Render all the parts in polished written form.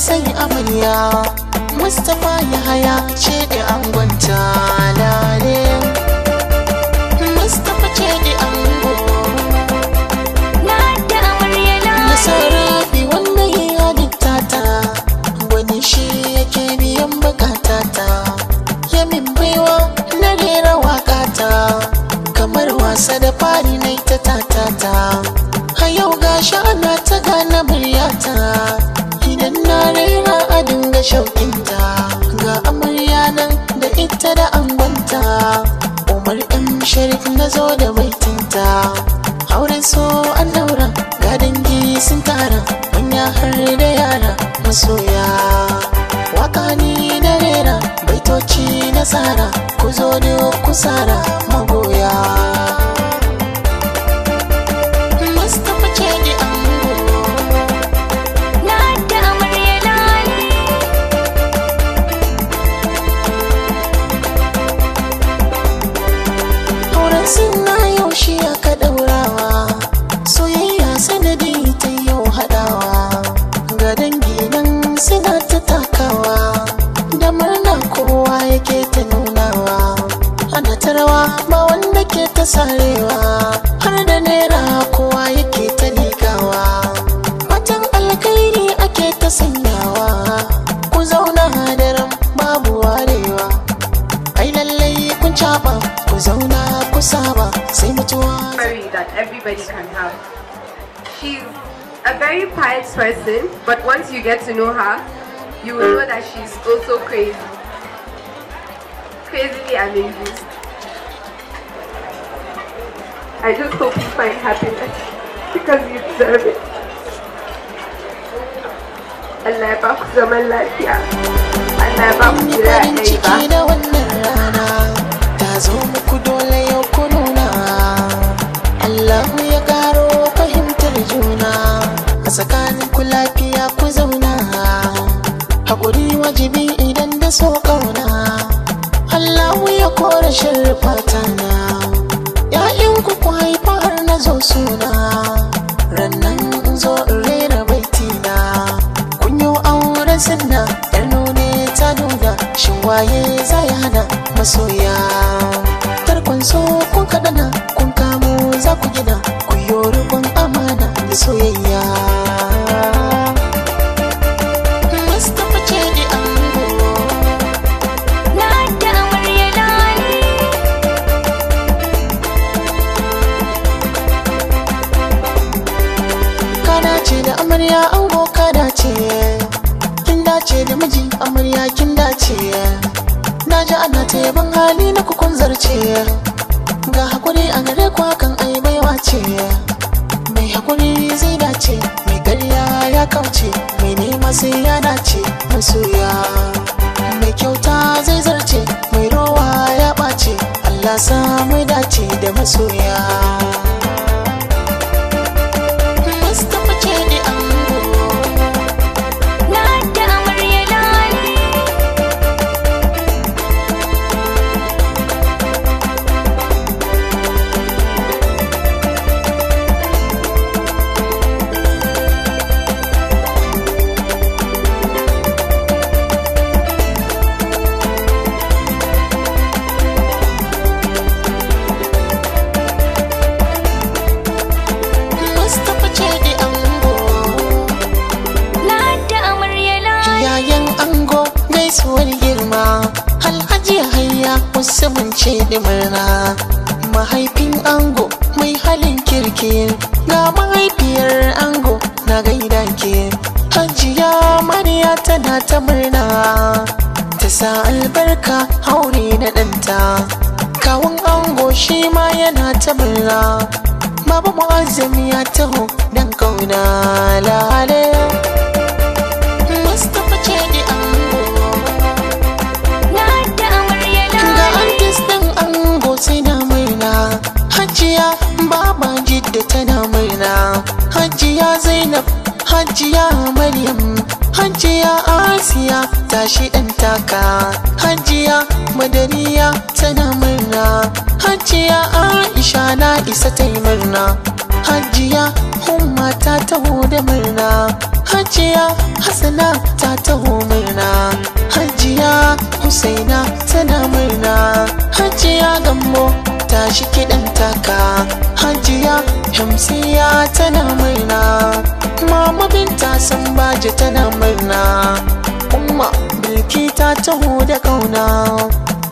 sai amarya. Mustapha Yahaya ce da angonta lale. Mustapha ce da ango. Lada amarya lale. Nasarabi wannan ya halitta ta, wani shi yake biyan bukatata. Ya min baiwa na rera waƙata, kamar wasa da fari na ta tatata. A yau gashi ana ta gane muryata, idan na rera a dinga shauƙinta. Ga amarya nan da ita da angonta, Umar M Sharif na zo da baitinta. Auren so an daura, ga dangi sun tara, manya har da yara masoya. Waka ni na rera, baitoci na tsara, ku zo duk ku sara magoya. Mustapha ce da ango. Lada amarya lale. Auren suna yau shi aka ɗaurawa, soyayya sanadi ta yau haɗawa. Ga dangi nan suna ta takawa, da murna kowa yake ta nunawa. Ana ta rawa ba wanda ke ta sarewa, har da naira kowa yake ta liƙawa. Fatan alkhairi ake ta sanyawa, ku zauna daren babu warewa. Ai lallai kun caɓa, ku zauna ku saba, sai mutuwa. Memory that everybody can have. She's a very quiet person, but once you get to know her, you will know that she's also crazy. Crazily amazing. I just hope you find happiness because you deserve it. Allah ya ba ku zaman lafiya. Allah ya ba ku Mun yi zuri'a farin ɗaya ba. ciki da wannan rana, ta zo muku dole yau ku nuna. Allahu ya karo fahimtar juna, a tsakanin ku lafiya ku zauna. Hakuri wajibi idan da so kauna, Allahu ya kore sharri fatana. ‘Ya'yanku ku haifa har na zo suna, rannan in zo in rera baitina. Kun yi auren sunna, yar nune ta nuna, shin waye za ya hana masoya? Tarkon so kun kaɗana, kun kamo za ku gina, ku yi riƙon amana da soyayya. Mustapha ce da ango. Lada amarya lale. Ka dace da amarya ango, ka dace. Kin dace da miji amarya, kin dace. Na ji ana ta yaban hali na kukun zarce. Ga hakuri a gare ku hakan ai baiwa ce. Mai hakuri zai dace, mai karya ya kauce, mai nema sai ya dace masoya. Mai kyauta zai zarce, mai rowa ya ɓace. Allah sa mu dace da masoya. Mustapha ce da ango. Lada amarya lale. Mustapha ce da ango. Lada amarya lale. Yayan ango gaisuwar girma, Alhaji Hayya Usman ce da murna. Mahaifin ango mai halin kirki, ga mahaifiyar ango na gaida ke. Hajiya Mariya tana ta murna, ta sa albarka haure na ɗanta. Kawun ango shi ma yana ta murna, Baba Mu'azzam ya taho dan kauna lale. Mustapha ce da ango. Lada amarya Ga lale. antis ɗin ango suna murna, Hajiya Baba Jidda tana murna, Hajiya Zainab, Hajiya Maryam, Hajiya Asiya tashi ɗan taka, Hajiya Madariya tana murna, Hajiya Aisha na isa ta yi murna, Hajiya Umma ta taho da murna. Hajiya Hassana ta taho murna. Hajiya Husaina tana murna. Hajiya Gambo tashi kiɗan taka. Hajiya Shamsiya tana murna. Mama Binta Sambaje tana murna. Umma Bilki ta taho da kauna.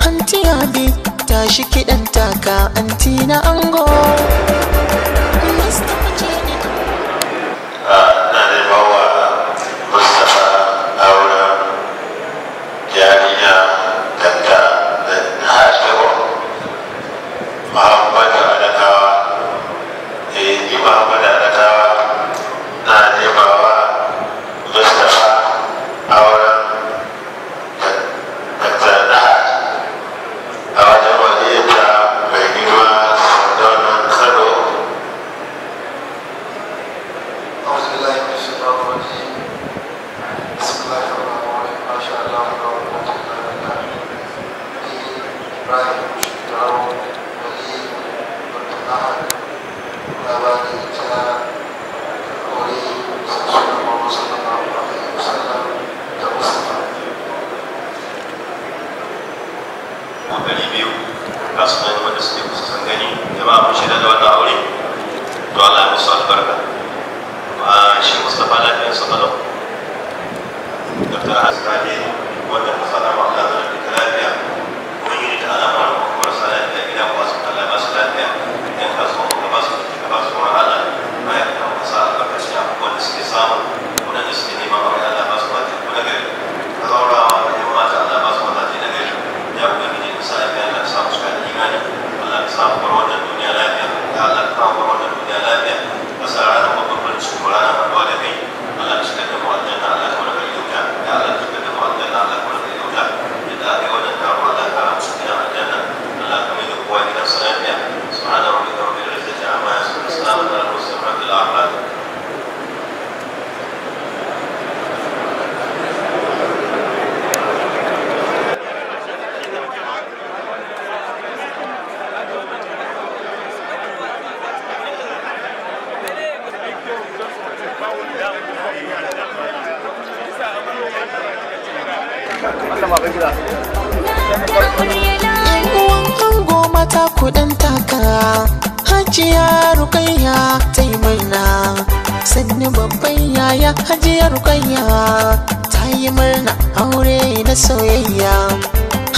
Anti Abi tashi kiɗan taka. Anti na ango Mustapha Chedi. Na neman wa Mustapha auren yarinya Dr. Hashimu Muhammadu Adakawa. Ni Muhammadu Adakawa na nema wa Mustapha auren Dr. Nahad a wajen waliyarta mai girma Sardaunan Kano. أعوذ بالله من الشيطان الرجيم. بسم الله الرحمن الرحيم. ما شاء الله لا قوة إلا بالله. ni Ibrahim Shekaru wali Dr. Ahad na ba da ita aure bisa sunan Muhammad sallallahu alaihi wasallam da Mustafa. 200,000 ga su nan wanda suke kusa sun gani. Jama'a mun shaida da wannan aure, to Allah ya musu albarka. Shi Mustapha lafiyar sa kalau. Dr. Hasani wanda ka sana ma Allah zai da lafiya. Ubangiji ta Allah ma ko marasa lafiya gida ko asibiti Allah ba su lafiya. Yan kasuwa ka ba su kuɗi, ka ba su wurin Allah ma'aikatan ka sa albarkaci abubuwan da suke samu. Waɗanda suke neman aure Allah ba su mata ko na gari. Ka zaurawa da yan mata Allah ba su mazaje na gari. Ya Ubangiji ka sa lafiya, Allah ka sa mu cika da imani. Allah ka sa mu bar wannan duniya lafiya. Ya Allah ka sa mu bar wannan duniya lafiya. Ka sa ranar babban farin ciki mu ranar haɗuwa da kai. Allah ka shigar da mu aljanna, Allah ka mana kai wuta. Ya Allah ka shigar da mu aljanna, Allah ka mana kai wuta. Yadda aka yi wannan taro Allah ka kara musu gidan aljanna. Allah ka mai da kowa gidansa lafiya. Subhana rabbika rabbil izzati amma yasifun, salamun alal mursalin, walhamdulillahi rabbil alamin. Yan uwan ango mata kuɗin taka. Hajiya Rukayya ta yi murna. Sannu babban yaya Hajiya Rukayya ta yi murna aure na soyayya.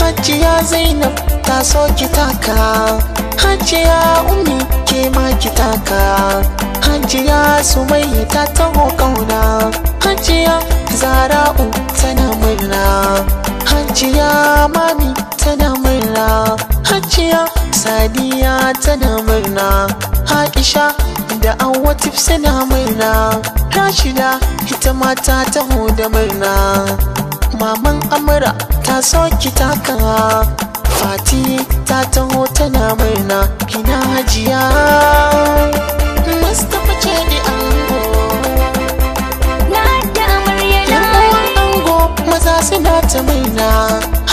Hajiya Zainab ta so ki taka. Hajiya Ummi ke ma ki taka. Hajiya Sumayya ta taho kauna. Hajiya Zara'u tana murna. Hajiya Mami tana murna. Hajiya Sadiya tana murna. Aisha da Awwatif suna murna. Rashida ita ma ta taho da murna. Maman Amura ta so ki taka. Fati ta taho tana murna. Ina Hajiya Mustapha Chedi ango. Yan uwan ango maza suna ta murna.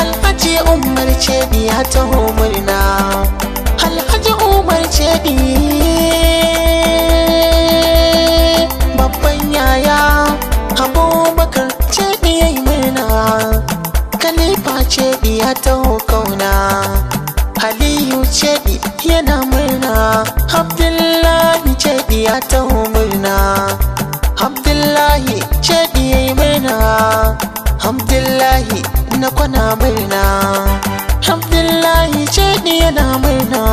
Alhaji Umar Chedi ya taho murna. Alhaji Umar Chedi babban yaya. Abubakar Chedi ya yi murna. Khalifa Chedi ya taho kauna. Aliyu Chedi yana murna. Abdullahi Chedi ya taho murna. Abdullahi Chedi ya yi murna. Abdullahi na kwana murna. Abdullahi Chedi yana murna.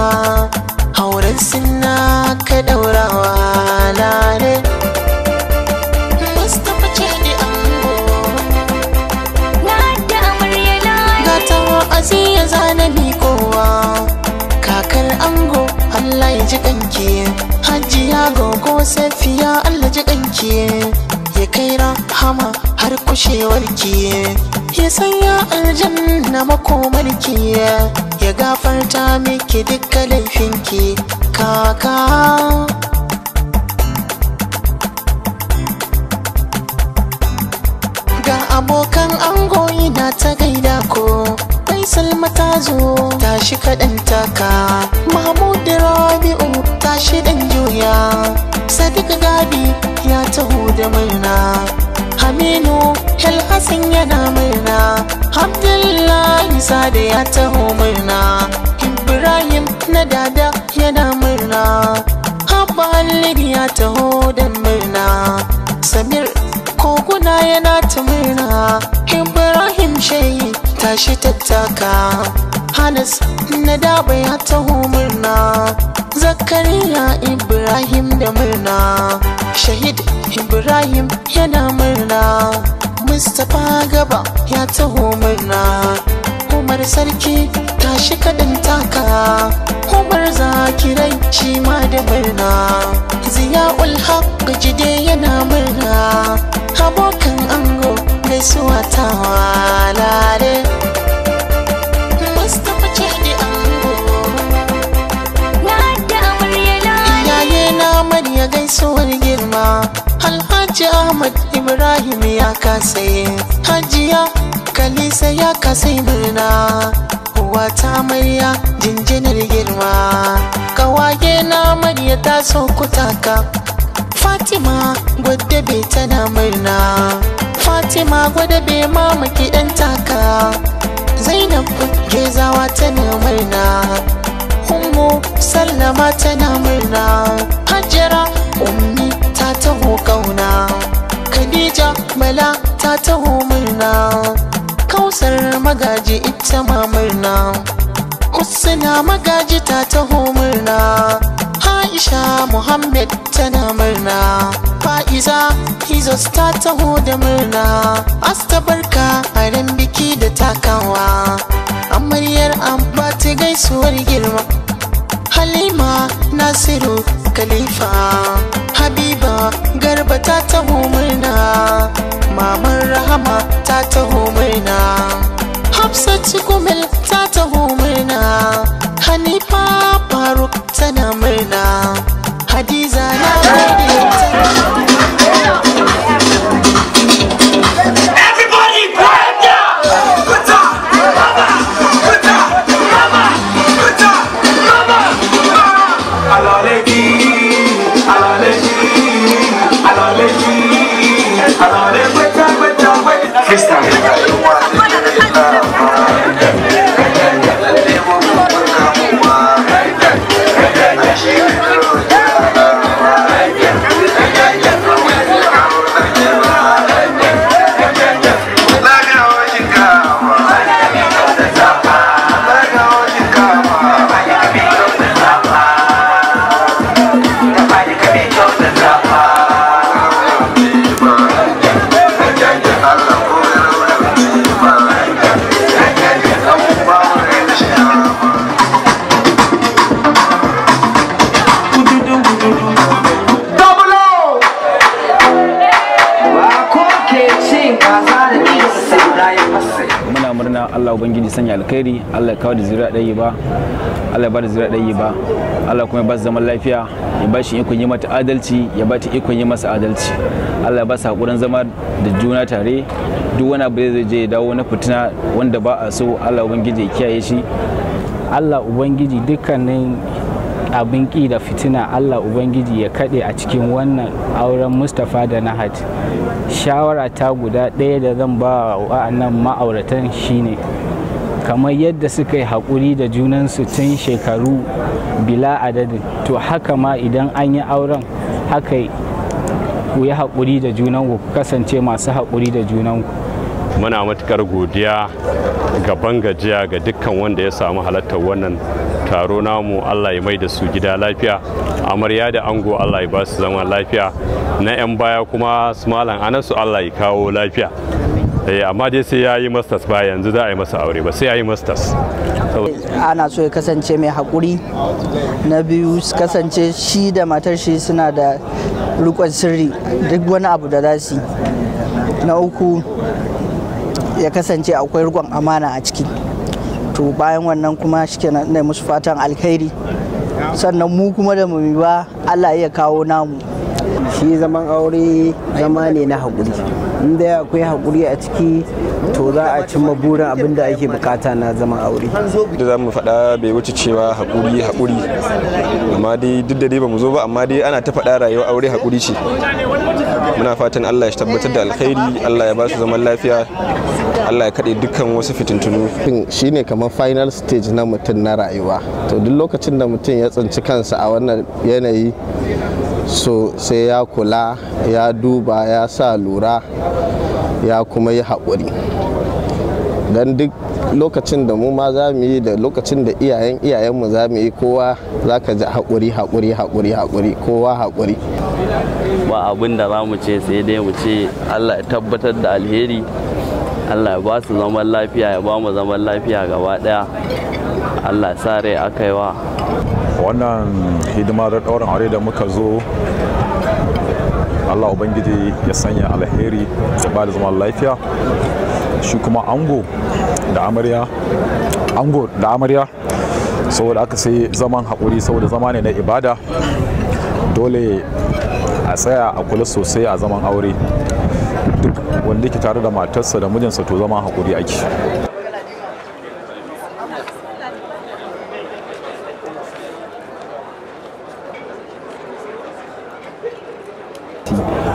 Auren sinna ka daurawa lare. Mustapha Chedi ango. Gata aziya zana kowa. Kakar ango Allah ya ji kanki. Hajiya gogo Safiya Allah ji kanki. Ya kai rahama har kushewarki. Ya sanya aljanna makomarki. Ya gafarta miki dukkan laifinki kaka. Ga abokan ango ina ta gaida ko. Faisal mata zo tashi kaɗan taka. Mahmud Rabi'u tashi ɗan juya. Sadiq Gabi ya taho da murna. Aminu El Hassan yana murna, Abdullahi Sade ya taho murna, Ibrahim na dada yana murna, Abba Halliru ya taho da murna, Samir Koguna yana ta murna, Ibrahim Shehi tashi tattaka, Hanas na daba ya taho murna, Zakariya Ibrahim da murna, Shahid Ibrahim yana murna, Mustapha Gaba ya taho murna, Umar Sarki tashi kaɗan taka, Umar Zakirai shi ma da murna, Ziya'ul Haqq Jide yana murna, abokan ango gaisuwa ta walale. Mustapha Chidi ango, Nada amarya lale. Iyaye na amarya gaisuwar girma, Alhaji Ahmad Ibrahim ya kasaye, Hajiya Kalisa ya kasai murna, uwa ta amarya jinjinar girma, kawaye na amarya ta so kutaka, Fatima Gwadabe tana murna, Fatima Gwadabe mama kiɗan taka, Zainab Gezawa tana murna, Ummu Sallama tana murna, Hajara Ummi ta taho kauna, Khadija Bala ta taho murna, Kausar Magaji ita ma murna, Husna Magaji ta taho murna, Aisha Muhammad tana murna, Fa'iza Hizos ta taho da murna, Asta barka a ran biki da takawa, amaryar Abba ta gaisuwar girma, Halima Nasiru Khalifa, Habiba Garba ta taho murna, Maman Rahama ta taho murna, Hafsat Gumel ta taho murna, Hanifa Faruk tana murna, Hadiza na gode tana. Everybody quiet down! Put up, mama! Put up, mama! Put up, mama! Alaleji, alaleji, alaleji, alale, weta, weta, weta. Freestyle. Double O! Muna murna, Allah ubangiji sanya alkhairi, Allah ya kawo da zuriya ɗaya ba, Allah ya ba da zuriya ɗaya ba, Allah kuma ya ba su zaman lafiya, ya ba shi ikon yi mata adalci, ya ba ta ikon yi masa adalci. Allah ya ba su haƙurin zama da juna tare. Duk wani abu da zai je ya dawo na fitina wanda ba a so, Allah ubangiji ya kiyaye shi. Allah Ubangiji dukkanin abin ƙi da fitina, Allah Ubangiji ya kaɗe a cikin wannan auren Mustapha da Nahat. Shawara ta guda ɗaya da zan ba wa wa'annan ma'auratan shine, kamar yadda suka yi haƙuri da junansu tun shekaru bila adadin, to haka ma idan an yi auren haka ku yi haƙuri da junanku, ku kasance masu haƙuri da junanku. Muna matukar godiya gaban gajiya ga dukkan wanda ya samu halartar wannan taro namu. Allah ya mai da su gida lafiya, amarya da ango Allah ya ba su zama lafiya, na 'yan baya kuma su malam Anasu Allah ya kawo lafiya. Amma dai sai ya yi masters, ba yanzu za a yi masa aure ba, sai ya yi masters. Ana so ya kasance mai haƙuri. Na biyu, su kasance shi da matar shi suna da rikon sirri duk wani abu da za su yi. Na uku, ya kasance akwai rikon amana a ciki. To bayan wannan kuma shikenan, ina musu fatan alkhairi. Sannan mu kuma da mu ba, Allah ya kawo namu. Shi zaman aure zama ne na haƙuri. Inda akwai haƙuri a ciki, to za a cimma burin abin da ake bukata na zaman aure. Da za mu faɗa bai wuce cewa haƙuri haƙuri, amma dai duk da dai ba mu zo ba, amma dai ana ta faɗa rayuwar aure haƙuri ce. Muna fatan Allah ya tabbatar da alkhairi, Allah ya ba su zaman lafiya, Allah ya kaɗe dukkan wasu fitintunu. Shine kamar final stage na mutum na rayuwa. To duk lokacin da mutum ya tsinci kansa a wannan yanayi, so sai ya kula, ya duba, ya sa lura, ya kuma yi haƙuri, don duk lokacin da mu ma za mu yi da lokacin da iyayen iyayenmu za mu yi, kowa za ka ji haƙuri, haƙuri, haƙuri, haƙuri, kowa haƙuri. Ba abin da za mu ce sai dai mu ce Allah ya tabbatar da alheri, Allah ya ba su zaman lafiya, ya ba mu zaman lafiya gaba daya. Allah ya sa rai aka yi wa wannan hidima da ɗaurin aure da muka zo, Allah Ubangiji ya sanya alheri, ya ba da zaman lafiya. Shi kuma ango da amarya, ango da amarya, saboda aka sai zaman haƙuri, saboda zama ne na ibada, dole a tsaya a kula sosai a zaman aure. Duk wanda ke tare da matarsa da mijinsa, to zaman haƙuri ake.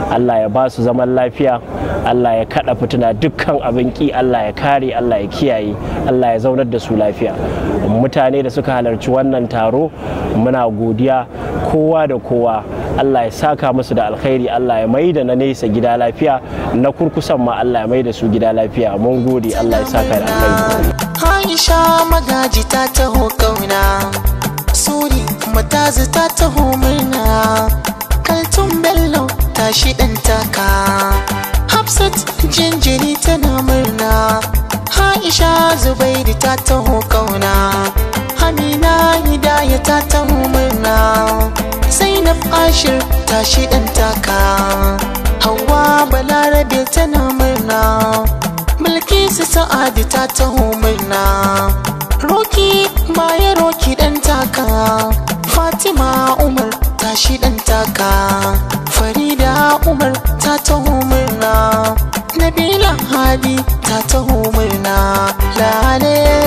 Allah ya ba su zaman lafiya, Allah ya kada fitina, dukkan abin ki Allah ya kare, Allah ya kiyaye, Allah ya zaunar da su lafiya. Mutane da suka halarci wannan taro, muna godiya kowa da kowa. Allah ya saka musu da alkhairi, Allah ya mai da na nesa gida lafiya, na kurkusan ma Allah ya mai da su gida lafiya. Mun gode, Allah ya saka da alkhairi. Aisha Magaji ta taho kauna, Suri Matazu ta taho murna, Kaltun Bello tashi ɗan taka, Hafsat Jinjiri tana murna, Aisha Zubairu ta taho kauna, Amina Hidaya ta taho murna, Zainab Ashir tashi ɗan taka, Hauwa Balarabe tana murna, Bilkisu Sa'adu ta taho murna, Roki baya Roki ɗan taka, Fatima Umar tashi ɗan taka, Farida Umar ta taho murna, Nabila Hadi ta taho murna. Lale.